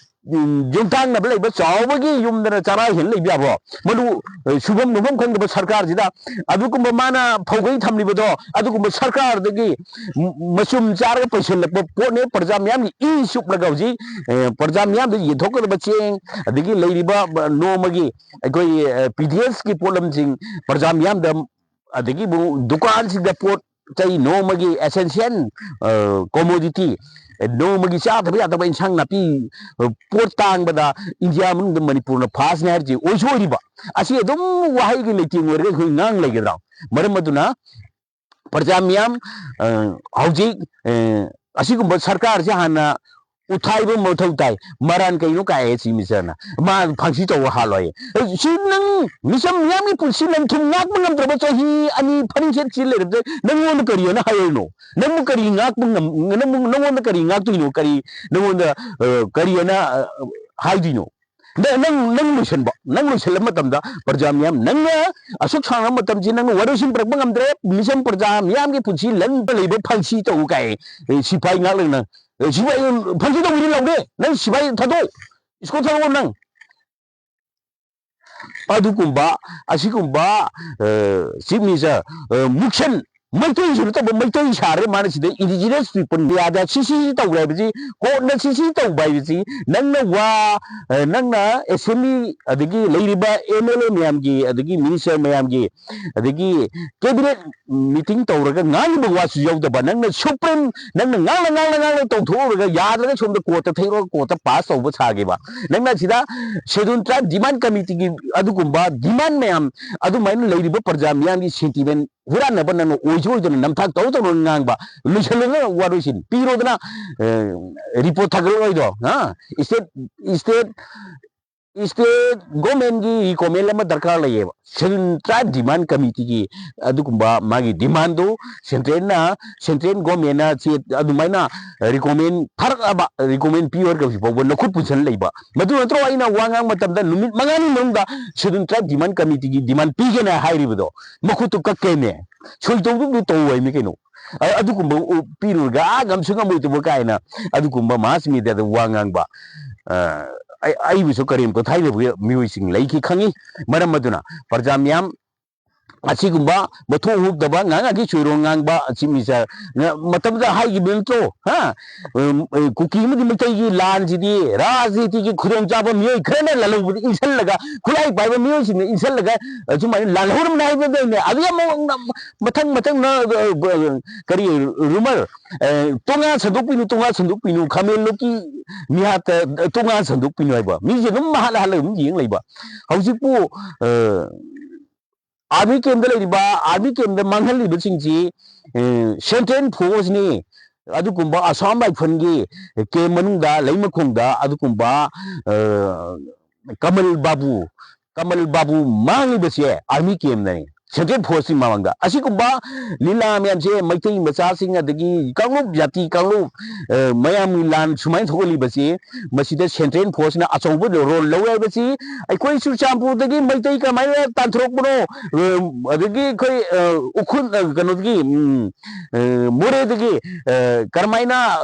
ꯎꯝ, ꯌꯨꯝꯊꯪꯅꯕ ꯂꯩꯕ ꯆꯥꯎꯕꯒꯤ ꯌꯨꯝꯗꯅ ꯆꯔꯥ ꯍꯦꯟ ꯂꯩꯕ ꯌꯥꯕ꯭ꯔꯣ? ꯃꯗꯨ, ꯑꯦ, ꯁꯨꯐꯝ ꯅꯣꯐꯝ ꯈꯪꯗꯕ ꯁꯔꯀꯥꯔꯁꯤꯗ ꯑꯗꯨꯒꯨꯝꯕ ꯃꯥꯅ ꯐꯧ ꯀꯩ ꯊꯝꯂꯤꯕꯗꯣ, ꯑꯗꯨꯒꯨꯝꯕ ꯁꯔꯀꯥꯔꯗꯒꯤ ꯃ-, ꯃꯆꯨꯝ ꯆꯥꯔꯒ ꯄꯩꯁꯤꯜꯂꯛꯄ ꯄꯣꯠꯅꯦ꯫ ꯄ꯭ꯔꯖꯥ ꯃꯤꯌꯥꯝꯒꯤ ꯏ ꯆꯨꯞꯂꯒ ꯍꯧꯖꯤꯛ, ꯑꯦ, ꯄ꯭ꯔꯖꯥ ꯃꯤꯌꯥꯝꯗ ꯌꯦꯟꯊꯣꯛꯀꯗꯕ ꯆꯦꯡ, ꯑꯗꯒꯤ ꯂꯩꯔꯤꯕ, ꯑ, ꯅꯣꯡꯃꯒꯤ ꯑꯩꯈꯣꯏ, ꯑ, ꯄꯤ ꯗꯤ ꯑꯦꯁꯀꯤ ꯄꯣꯠꯂꯝꯁꯤꯡ ꯄ꯭ꯔꯖꯥ ꯃꯤꯌꯥꯝꯗ, ꯑꯗꯒꯤ ꯑꯃꯨꯛ ꯗꯨꯀꯥꯟꯁꯤꯡꯗ ꯄꯣꯠ ꯆꯩ ꯅꯣꯡꯃꯒꯤ essential, ꯑ, commodity, ꯑ, ꯅꯣꯡꯃꯒꯤ ꯆꯥꯗꯕ ꯌꯥꯗꯕ ꯏꯟꯁꯥꯡ ꯅꯥꯄꯤ, ꯑ, ꯄꯣꯠ ꯇꯥꯡꯕꯗ ꯏꯟꯗꯤꯌꯥ ꯃꯅꯨꯡꯗ ꯃꯅꯤꯄꯨꯔꯅ first ꯅꯦ ꯍꯥꯏꯔꯤꯁꯤ ꯑꯣꯏꯁꯨ ꯑꯣꯏꯔꯤꯕ꯫ ꯑꯁꯤ ꯑꯗꯨꯝ ꯋꯥꯍꯩꯒꯤ ꯂꯩꯇꯦꯡ ꯑꯣꯏꯔꯒ ꯑꯩꯈꯣꯏ ꯉꯥꯡ ꯂꯩꯒꯗ꯭ꯔꯥ? ꯃꯔꯝ ꯑꯗꯨꯅ ꯄ꯭ꯔꯖꯥ ꯃꯤꯌꯥꯝ, ꯑ, ꯍꯧꯖꯤꯛ, ꯑ, ꯑꯁꯤꯒꯨꯝꯕ ꯁꯔꯀꯥꯔꯁꯦ ꯍꯥꯟꯅ ꯎꯊꯥꯏꯕ ꯃꯊꯧ ꯇꯥꯏ꯫ ꯃꯔꯥꯟ ꯀꯩꯅꯣ ꯀꯥꯏ ꯆꯤꯐ ꯃꯤꯅꯤꯁꯇꯔꯅ ꯃꯥ ꯐꯥꯡꯁꯤ ꯇꯧꯕ ꯍꯥꯜꯂꯣꯏ꯫ ꯑ, ꯁꯤ ꯅꯪ ꯃꯤꯆꯝ ꯃꯤꯌꯥꯝꯒꯤ ꯄꯨꯟꯁꯤ ꯂꯟ ꯊꯨꯝ ꯉꯥꯛꯄ ꯉꯝꯗ꯭ꯔꯕ ꯆꯍꯤ ꯑꯅꯤ ꯐꯔꯤꯡꯁꯦꯠ ꯆꯦꯜ ꯂꯩꯔꯕꯗ ꯅꯪꯉꯣꯟꯗ ꯀꯔꯤ ꯍꯥꯏꯅ ꯍꯥꯏꯔꯤꯅꯣ? ꯅꯪꯕꯨ ꯀꯔꯤ ꯉꯥꯛꯄ ꯉꯝ-, ꯅꯪꯕꯨ, ꯅꯪꯉꯣꯟꯗ ꯀꯔꯤ ꯉꯥꯛꯇꯣꯏꯅꯣ? ꯀꯔꯤ ꯅꯪꯉꯣꯟꯗ, ꯑ, ꯀꯔꯤ ꯍꯥꯏꯅ, ꯑ, ꯍꯥꯏꯗꯣꯏꯅꯣ? ꯅ-, ꯅꯪ, ꯅꯪ ꯂꯣꯏꯁꯤꯟꯕ, ꯅꯪ ꯂꯣꯏꯁꯤꯜꯂꯕ ꯃꯇꯝꯗ ꯄ꯭ꯔꯖꯥ ꯃꯤꯌꯥꯝ, ꯅꯪꯅ ꯑꯁꯨꯛ ꯁꯥꯡꯅ ꯃꯇꯝꯁꯤ ꯅꯪꯅ ꯋꯥꯔꯣꯏꯁꯤꯟ ꯄꯨꯔꯛꯄ ꯉꯝꯗ꯭ꯔꯦ, ꯃꯤꯆꯝ ꯄ꯭ꯔꯖꯥ ꯃꯤꯌꯥꯝꯒꯤ ꯄꯨꯟꯁꯤ ꯂꯟ ꯂꯩꯕ ꯐꯪꯁꯤ ꯇꯧ ꯀꯥꯏ, ꯑꯦ, ꯁꯤꯐꯥꯏ ꯉꯥꯛꯂꯒ ꯅꯪ, ꯑꯦ, ꯁꯤꯐꯥꯏ ꯐꯪꯁꯤ ꯇꯧꯕꯗꯤ ꯂꯧꯗꯦ, ꯅꯪ ꯁꯤꯐꯥꯏ ꯊꯥꯗꯣꯛ, ꯁ꯭ꯀꯨꯜ ꯊꯥꯗꯣꯛꯑꯣ ꯅꯪ꯫ ꯑꯗꯨꯒꯨꯝꯕ, ꯑꯁꯤꯒꯨꯝꯕ, ꯑ, ꯆꯤꯐ ꯃꯤꯅꯤꯁꯇꯔ, ꯑ, ꯃꯨꯛꯁꯟ, ꯃꯩꯇꯩꯁꯨ ꯅꯠꯇꯕ ꯃꯩꯇꯩ ꯁꯥꯔꯒ ꯃꯥꯅ ꯁꯤꯗ indigenous people ꯌꯥꯗ ꯁꯤ ꯁꯤ ꯁꯤ ꯇꯧꯔꯦ ꯍꯥꯏꯕꯁꯤ, ꯀꯣꯔꯠꯅ ꯁꯤ ꯁꯤ ꯇꯧꯕ ꯍꯥꯏꯕꯁꯤ, ꯅꯪꯅ ꯋꯥ, ꯑ, ꯅꯪꯅ ꯑꯦꯁꯦꯝꯕ꯭ꯂꯤ ꯑꯗꯒꯤ ꯂꯩꯔꯤꯕ ꯑꯦꯝ ꯑꯦꯜ ꯑꯦ ꯃꯌꯥꯝꯒꯤ, ꯑꯗꯒꯤ ꯃꯤꯅꯤꯁꯇꯔ ꯃꯌꯥꯝꯒꯤ, ꯑꯗꯒꯤ ꯀꯦꯕꯤꯅꯦꯠ ꯃꯤꯇꯤꯡ ꯇꯧꯔꯒ ꯉꯥꯡꯂꯤꯕ ꯋꯥꯁꯨ ꯌꯥꯎꯗꯕ, ꯅꯪꯅ ꯁꯨꯄ꯭ꯔꯤꯝ, ꯅꯪꯅ ꯉꯥꯡꯅ, ꯉꯥꯡꯅ, ꯉꯥꯡꯅ ꯇꯧꯊꯣꯛꯎꯔꯒ ꯌꯥꯗ꯭ꯔꯒ ꯁꯣꯝꯗ ꯀꯣꯔꯠꯇ ꯊꯩꯔꯒ ꯀꯣꯔꯠꯇ ꯄꯥꯁ ꯇꯧꯕ ꯁꯥꯈꯤꯕ꯫ ꯅꯪꯅ ꯁꯤꯗ ꯁꯦꯗꯨꯜ ꯇ꯭ꯔꯥꯏꯕ ꯗꯤꯃꯥꯟ ꯀꯃꯤꯇꯤꯒꯤ ꯑꯗꯨꯒꯨꯝꯕ ꯗꯤꯃꯥꯟ ꯃꯌꯥꯝ, ꯑꯗꯨꯃꯥꯏꯅ ꯂꯩꯔꯤꯕ ꯄ꯭ꯔꯖꯥ ꯃꯤꯌꯥꯝꯒꯤ ꯁꯦꯟꯇꯤꯃꯦꯟ ꯍꯨꯔꯥꯟꯅꯕ ꯅꯪꯅ ꯑꯣꯏꯁꯨ ꯑꯣꯏꯗꯅ ꯅꯝꯊꯥꯛ ꯇꯧ ꯇꯧꯅ ꯉꯥꯡꯕ, ꯂꯣꯏꯁꯤꯜꯂꯒ ꯋꯥꯔꯣꯏꯁꯤꯟ ꯄꯤꯔꯣꯗꯅ, ꯑ, ꯔꯤꯄꯣꯔꯠ ꯊꯥꯒꯠꯂꯛꯑꯣꯏꯗꯣ, ꯍꯥ? ꯏꯁꯇꯦꯠ, ꯏꯁꯇꯦꯠ state government ꯀꯤ recommend ꯑꯃ ꯗꯔꯀꯥꯔ ꯂꯩꯌꯦꯕ꯫ Scheduled Tribe Demand Committee ꯒꯤ ꯑꯗꯨꯒꯨꯝꯕ ꯃꯥꯒꯤ demand ꯗꯨ central ꯅ, central government ꯅ ꯁꯤ ꯑꯗꯨꯃꯥꯏꯅ recommend ꯊꯥꯔꯛꯑꯕ, recommend ꯄꯤꯌꯨ ꯍꯥꯏꯔꯒ ꯍꯧꯖꯤꯛ ꯐꯥꯎꯕ ꯅꯈꯨꯠ ꯄꯨꯟꯁꯤꯟ ꯂꯩꯕ꯫ ꯃꯗꯨ ꯅꯠꯇ꯭ꯔꯣ ꯑꯩꯅ ꯋꯥ ꯉꯥꯡꯕ ꯃꯇꯝꯗ ꯅꯨꯃꯤꯠ ꯃꯉꯥꯅꯤ ꯃꯅꯨꯡꯗ Scheduled Tribe Demand Committee ꯒꯤ demand ꯄꯤꯒꯦꯅ ꯍꯥꯏꯔꯤꯕꯗꯣ? ꯃꯈꯨꯠꯇꯨ ꯀꯛꯀꯦꯅꯦ, ꯁꯣꯏ ꯇꯧꯗꯨ ꯇꯧ ꯍꯥꯏꯃꯤ ꯀꯩꯅꯣ꯫ ꯑ-, ꯑꯗꯨꯒꯨꯝꯕ ꯎ-, ꯄꯤꯔꯨꯔꯒ ꯑꯥ ꯉꯝꯁꯨ ꯉꯝꯃꯣꯏꯗꯕ ꯀꯥꯏꯅ ꯑꯗꯨꯒꯨꯝꯕ mass media ꯗ ꯋꯥ ꯉꯥꯡꯕ, ꯑ, ꯑꯩ-, ꯑꯩꯕꯨꯁꯨ ꯀꯔꯦꯝ ꯀꯊꯥꯏꯅꯕꯒꯤ ꯃꯤꯑꯣꯏꯁꯤꯡ ꯂꯩꯈꯤ ꯈꯪꯉꯤ꯫ ꯃꯔꯝ ꯑꯗꯨꯅ ꯄ꯭ꯔꯖꯥ ꯃꯤꯌꯥꯝ ꯑꯁꯤꯒꯨꯝꯕ ꯃꯊꯣꯡ ꯍꯨꯛꯇꯕ ꯉꯥꯡ ꯉꯥꯡꯒꯤ ꯆꯣꯏꯔꯣꯡ ꯉꯥꯡꯕ ꯆꯤꯞ ꯃꯤꯅꯤꯁꯇꯔ ꯉ-, ꯃꯇꯝꯗ ꯍꯥꯏꯈꯤꯕ ꯅꯠꯇ꯭ꯔꯣ? ꯍꯥ? ꯎꯝ, ꯑ, ꯀꯨꯀꯤ ꯑꯃꯗꯤ ꯃꯩꯇꯩꯒꯤ ꯂꯥꯟꯁꯤꯗꯤ ꯔꯥꯖꯅꯤꯇꯤꯒꯤ ꯈꯨꯗꯣꯡꯆꯥꯕ ꯃꯤꯑꯣꯏ ꯈꯔꯅ ꯂꯥꯜꯍꯧꯕꯗ ꯏꯟꯁꯤꯜꯂꯒ, ꯈꯨꯠꯂꯥꯏ ꯄꯥꯏꯕ ꯃꯤꯑꯣꯏꯁꯤꯡꯅ ꯏꯟꯁꯤꯜꯂꯒ, ꯑ, ꯁꯨꯃꯥꯏꯅ ꯂꯥꯜꯍꯧꯔꯝꯅꯤ ꯍꯥꯏꯕꯗꯩꯅꯦ꯫ ꯑꯗꯨꯒꯤ ꯑꯃꯨꯛ ꯅ-, ꯃꯊꯪ ꯃꯊꯪ ꯅ-, ꯑ, ꯑ, ꯀꯔꯤ rumor, ꯑ, ꯇꯣꯉꯥꯟ ꯁꯟꯗꯣꯛꯄꯤꯅꯨ, ꯇꯣꯉꯥꯟ ꯁꯟꯗꯣꯛꯄꯤꯅꯨ, ꯈꯥꯃꯦꯟ ꯂꯣꯛꯀꯤ ꯃꯤꯍꯥꯠꯇ ꯇꯣꯉꯥꯟ ꯁꯟꯗꯣꯛꯄꯤꯅꯨ ꯍꯥꯏꯕ꯫ ꯃꯤꯁꯦ ꯑꯗꯨꯝ ꯍꯜꯂ ꯍꯜꯂꯒ ꯑꯗꯨꯝ ꯌꯦꯡ ꯂꯩꯕ꯫ ꯍꯧꯖꯤꯛꯄꯨ, ꯑ, army camp ꯇ ꯂꯩꯔꯤꯕ, army camp ꯇ ꯃꯥꯡꯍꯜꯂꯤꯕꯁꯤꯡꯁꯤ, ꯑ, central force ꯅꯤ꯫ ꯑꯗꯨꯒꯨꯝꯕ Assam Rifle ꯒꯤ camp ꯃꯅꯨꯡꯗ, ꯂꯩꯃꯈꯣꯡꯗ ꯑꯗꯨꯒꯨꯝꯕ, ꯑ, ꯀꯃꯜ ꯕꯥꯕꯨ, ꯀꯃꯜ ꯕꯥꯕꯨ ꯃꯥꯡꯂꯤꯕꯁꯦ army camp ꯅꯅꯤ, central force ꯀꯤ ꯃꯃꯥꯡꯗ꯫ ꯑꯁꯤꯒꯨꯝꯕ ꯂꯤꯂꯥ ꯃꯌꯥꯝꯁꯦ, ꯃꯩꯇꯩ ꯃꯆꯥꯁꯤꯡ ꯑꯗꯒꯤ ꯀꯥꯡꯂꯨꯞ, ꯖꯥꯇꯤ ꯀꯥꯡꯂꯨꯞ, ꯑ, ꯃꯌꯥꯝꯒꯤ ꯂꯥꯟ ꯁꯨꯃꯥꯏꯅ ꯊꯣꯛꯍꯜꯂꯤꯕꯁꯤ, ꯃꯁꯤꯗ central force ꯅ ꯑꯆꯧꯕ role ꯂꯧꯋꯦ ꯍꯥꯏꯕꯁꯤ ꯑꯩꯈꯣꯏ ꯆꯨꯔꯆꯥꯟꯄꯨꯔꯗꯒꯤ ꯃꯩꯇꯩ ꯀꯃꯥꯏꯅ ꯇꯥꯟꯊꯣꯔꯛꯄꯅꯣ, ꯑ, ꯑꯗꯒꯤ ꯑꯩꯈꯣꯏ, ꯑ, ꯎꯈ꯭ꯔꯨꯜ, ꯑ, ꯀꯩꯅꯣꯗꯒꯤ, ꯎꯝ, ꯑ, ꯃꯣꯔꯦꯗꯒꯤ, ꯑ, ꯀꯔꯝꯍꯥꯏꯅ,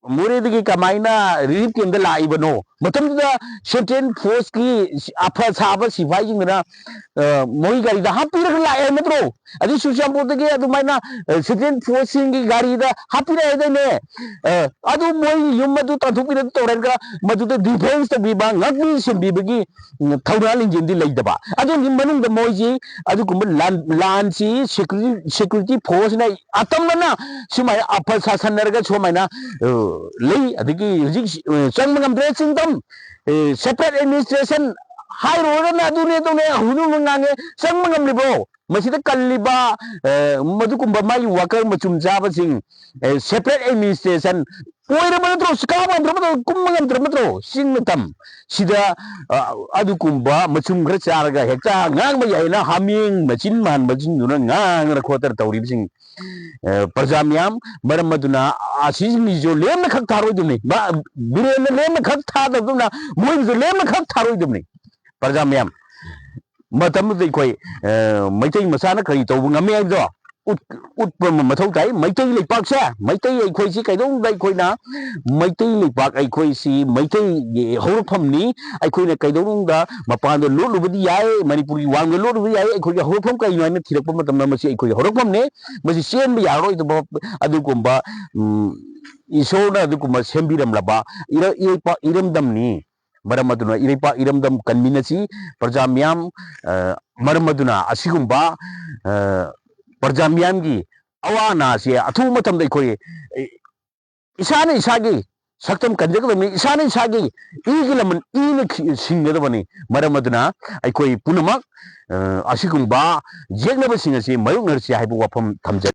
ꯃꯣꯔꯦꯗꯒꯤ ꯀꯃꯥꯏꯅ relief camp ꯇ ꯂꯥꯛꯏꯕꯅꯣ? ꯃꯇꯝꯗꯨꯗ central force ꯀꯤ ꯑꯐ ꯁꯥꯕ ꯁꯤꯐꯥꯏꯁꯤꯡꯗꯨꯅ, ꯑ, ꯃꯣꯏ ꯒꯥꯔꯤꯗ ꯍꯥꯞꯄꯤꯔꯒ ꯂꯥꯛꯑꯦ ꯍꯥꯏꯕ ꯅꯠꯇ꯭ꯔꯣ? ꯑꯗꯨ ꯆꯨꯔꯆꯥꯟꯄꯨꯔꯗꯒꯤ ꯑꯗꯨꯃꯥꯏꯅ, ꯑ, central force ꯁꯤꯡꯒꯤ ꯒꯥꯔꯤꯗ ꯍꯥꯞꯄꯤꯔꯛꯑꯦ ꯍꯥꯏꯗꯥꯏꯅꯦ? ꯑ, ꯑꯗꯨ ꯃꯣꯏ ꯌꯨꯝ ꯑꯗꯨ ꯇꯥꯟꯊꯣꯛꯄꯤꯔꯒ ꯇꯧꯔꯒ ꯃꯗꯨꯗ defence ꯇꯧꯕꯤꯕ, ꯉꯥꯛꯄꯤ ꯁꯦꯟꯕꯤꯕꯒꯤ, ꯎꯝ, ꯊꯧꯅꯥ ꯂꯤꯡꯖꯦꯜꯗꯤ ꯂꯩꯇꯕ꯫ ꯑꯗꯨꯒꯤ ꯃꯅꯨꯡꯗ ꯃꯣꯏꯁꯤ ꯑꯗꯨꯒꯨꯝꯕ ꯂꯥꯟ, ꯂꯥꯟꯁꯤ security, security force ꯅ ꯑꯇꯝꯕꯅ ꯁꯨꯃꯥꯏꯅ ꯑꯐ ꯁꯥꯁꯟꯅꯔꯒ ꯁꯨꯃꯥꯏꯅ, ꯑ, ꯂꯩ꯫ ꯑꯗꯒꯤ ꯍꯧꯖꯤꯛ, ꯑ, ꯆꯪꯕ ꯉꯝꯗ꯭ꯔꯦ ꯆꯤꯡꯗꯝ, ꯑ, separate administration ꯍꯥꯏꯔꯨꯔꯒꯅ ꯑꯗꯨꯅꯦ ꯑꯗꯨꯅꯦ ꯍꯧꯖꯤꯛ ꯍꯧꯖꯤꯛ ꯉꯥꯡꯉꯦ꯫ ꯆꯪꯕ ꯉꯝꯂꯤꯕ꯭ꯔꯣ? ꯃꯁꯤꯗ ꯀꯜꯂꯤꯕ, ꯑ, ꯃꯗꯨꯒꯨꯝꯕ ꯃꯥꯒꯤ worker ꯃꯆꯨꯝ ꯆꯥꯕꯁꯤꯡ, ꯑ, separate administration ꯑꯣꯏꯔꯕ ꯅꯠꯇ꯭ꯔꯣ? ꯀꯥꯕ ꯉꯝꯗ꯭ꯔꯕ ꯅꯠꯇ꯭ꯔꯣ? ꯀꯨꯝꯕ ꯉꯝꯗ꯭ꯔꯕ ꯅꯠꯇ꯭ꯔꯣ? ꯆꯤꯡ ꯃꯇꯝ ꯁꯤꯗ, ꯑ, ꯑꯗꯨꯒꯨꯝꯕ ꯃꯆꯨꯝ ꯈꯔ ꯆꯥꯔꯒ ꯍꯦꯛꯇ ꯉꯥꯡꯕ ꯌꯥꯏꯅ ꯍꯥꯃꯦꯡ ꯃꯆꯤꯟ ꯃꯥꯟꯕꯁꯤꯡꯗꯨꯅ ꯉꯥꯡꯗꯅ ꯈꯣꯠꯇꯅ ꯇꯧꯔꯤꯕꯁꯤꯡ, ꯑ, ꯄ꯭ꯔꯖꯥ ꯃꯤꯌꯥꯝ, ꯃꯔꯝ ꯑꯗꯨꯅ ꯑꯁꯤꯁꯤꯡꯁꯤꯁꯨ ꯂꯦꯝꯅ ꯈꯛ ꯊꯥꯔꯣꯏꯗꯕꯅꯤ꯫ ꯃꯥ-, ꯕꯤꯔꯦꯟꯅ ꯂꯦꯝꯅ ꯈꯛ ꯊꯥꯗꯕꯗꯧꯅ ꯃꯣꯏꯅꯁꯨ ꯂꯦꯝꯅ ꯈꯛ ꯊꯥꯔꯣꯏꯗꯕꯅꯤ꯫ ꯄ꯭ꯔꯖꯥ ꯃꯤꯌꯥꯝ, ꯃꯇꯝꯗꯨꯗ ꯑꯩꯈꯣꯏ, ꯑ, ꯃꯩꯇꯩ ꯃꯆꯥꯅ ꯀꯔꯤ ꯇꯧꯕ ꯉꯝꯃꯤ ꯍꯥꯏꯕꯗꯣ ꯎꯠ-, ꯎꯠꯄ ꯑꯃ ꯃꯊꯧ ꯇꯥꯏ꯫ ꯃꯩꯇꯩ ꯂꯩꯄꯥꯛꯁꯦ, ꯃꯩꯇꯩ ꯑꯩꯈꯣꯏꯁꯤ ꯀꯩꯗꯧꯅꯨꯡꯗ ꯑꯩꯈꯣꯏꯅ ꯃꯩꯇꯩ ꯂꯩꯄꯥꯛ ꯑꯩꯈꯣꯏꯁꯤ ꯃꯩꯇꯩꯒꯤ ꯍꯧꯔꯛꯐꯝꯅꯤ꯫ ꯑꯩꯈꯣꯏꯅ ꯀꯩꯗꯧꯅꯨꯡꯗ ꯃꯄꯥꯟꯗ ꯂꯣꯠꯂꯨꯕꯗꯤ ꯌꯥꯏ, ꯃꯅꯤꯄꯨꯔꯒꯤ ꯋꯥꯡꯃꯗ ꯂꯣꯠꯂꯨꯕ ꯌꯥꯏ, ꯑꯩꯈꯣꯏꯒꯤ ꯍꯧꯔꯛꯐꯝ ꯀꯩꯅꯣ ꯍꯥꯏꯅ ꯊꯤꯔꯛꯄ ꯃꯇꯝꯗ ꯃꯁꯤ ꯑꯩꯈꯣꯏꯒꯤ ꯍꯧꯔꯛꯐꯝꯅꯤ꯫ ꯃꯁꯤ ꯆꯦꯟꯕ ꯌꯥꯔꯔꯣꯏꯗꯕ ꯑꯗꯨꯒꯨꯝꯕ, ꯎꯝ, ꯏꯁꯣꯔꯅ ꯑꯗꯨꯒꯨꯝꯕ ꯁꯦꯝꯕꯤꯔꯝꯂꯕ ꯏꯔ-, ꯏꯔꯩꯄꯥꯛ ꯏꯔꯝꯗꯝꯅꯤ꯫ ꯃꯔꯝ ꯑꯗꯨꯅ ꯏꯔꯩꯄꯥꯛ ꯏꯔꯝꯗꯝ ꯀꯟꯃꯤꯟꯅꯁꯤ꯫ ꯄ꯭ꯔꯖꯥ ꯃꯤꯌꯥꯝ, ꯑ, ꯃꯔꯝ ꯑꯗꯨꯅ ꯑꯁꯤꯒꯨꯝꯕ, ꯑ, ꯄ꯭ꯔꯖꯥ ꯃꯤꯌꯥꯝꯒꯤ ꯑꯋꯥ ꯑꯅꯥꯁꯦ ꯑꯊꯨꯕ ꯃꯇꯝꯗ ꯑꯩꯈꯣꯏ, ꯑ, ꯏꯁꯥꯅ ꯏꯁꯥꯒꯤ ꯁꯛꯇꯝ ꯀꯟꯖꯒꯗꯕꯅꯤ, ꯏꯁꯥꯅ ꯏꯁꯥꯒꯤ ꯏꯒꯤ ꯂꯃꯟ ꯏꯅ ꯈꯤ-, ꯁꯤꯡꯒꯗꯕꯅꯤ꯫ ꯃꯔꯝ ꯑꯗꯨꯅ ꯑꯩꯈꯣꯏ ꯄꯨꯝꯅꯃꯛ, ꯑ, ꯑꯁꯤꯒꯨꯝꯕ ꯌꯦꯛꯅꯕꯁꯤꯡ ꯑꯁꯤ ꯃꯥꯌꯣꯛꯅꯔꯁꯤ ꯍꯥꯏꯕ ꯋꯥꯐꯝ ꯊꯝꯖꯒꯦ꯫